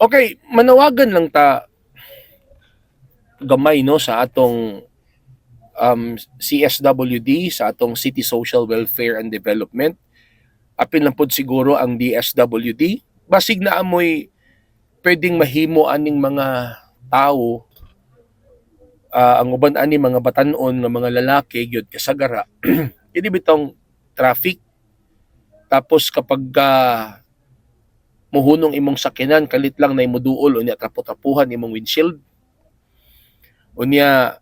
Okay, manawagan lang ta gamay, no, sa atong CSWD, sa atong City Social Welfare and Development. Apil lang pod siguro ang DSWD. Basig naa moy pwedeng mahimo aning mga tao, ang uban ani mga batanon nga mga lalaki gyud kasagara. Kini bitong traffic, tapos kapag muhunong imong sakyanan, kalit lang na imuduol, unya trapo-trapuhan imong windshield. Unya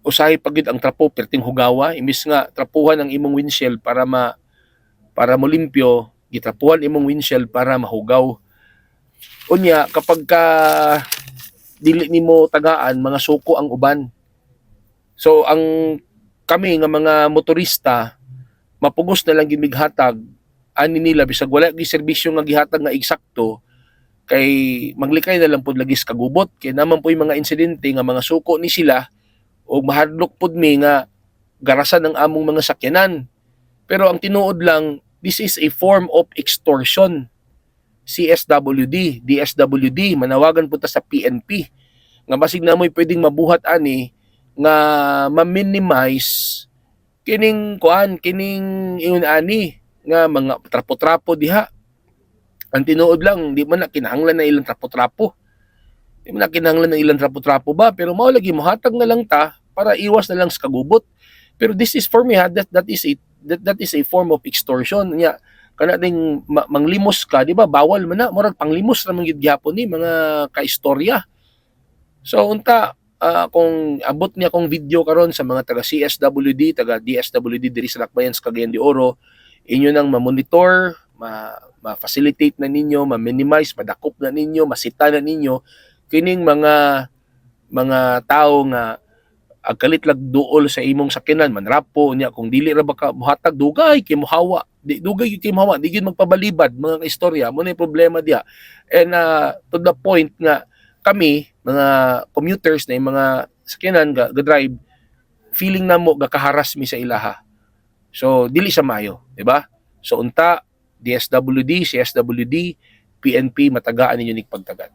usahay pa gyud ang trapo perting hugawa. Imbis nga trapuhan ang imong windshield para molimpyo, gitrapuhan imong windshield para mahugaw. Unya kapag ka dili nimo tagaan, mga suko ang uban. So ang kami nga mga motorista, mapugos na lang gyud mighatag ani nila bisag wala gyud serbisyo nga gihatag nga eksakto, kay maglikay na lang pod lagi sa kagubot, kay naman po'y mga insidente nga mga suko ni sila o mahadlok pod mi nga garasan ang among mga sakyanan. Pero ang tinuod lang, this is a form of extortion. CSWD, DSWD, manawagan po ta sa PNP nga basig na mo'y pwedeng mabuhat ani nga ma-minimize kining kuan, kining ingon ani nga mga trapo-trapo diha. Ang tinuod lang, di man na kinahanglan na ilang trapo-trapo. Di man na kinahanglan ng ilang trapo-trapo ba, pero mao lagi, mohatag na lang ta para iwas na lang sa kagubot. Pero this is for me ha, that is a form of extortion. Nya kana ding manglimos ka, di ba? Bawal man na, murag panglimos ra man gyud gihapon ni mga kaistorya. So unta, kung abot niya kong video karon sa mga taga CSWD, taga DSWD diri sa Lakbayan sa Cagayan de Oro, inyo nang ma-monitor, ma-facilitate na ninyo, ma-minimize, madakop na ninyo, masita na ninyo kining mga tao nga agkalit lag duol sa imong sakyanan, manrapo. Niya kung dili ra ba ka muhatag, dugay kay mohawa, di dugay gyud kay mohawa, di gyud magpabalibad, mga kaistorya. Mo na yung problema diha. And to the point nga kami mga commuters na yung mga sakyanan ga, ga drive, feeling namo gakaharas mi sa ilaha. So dili sa maayo, di ba? So unta, DSWD, CSWD, PNP, matagaan ninyo nig pagtagad.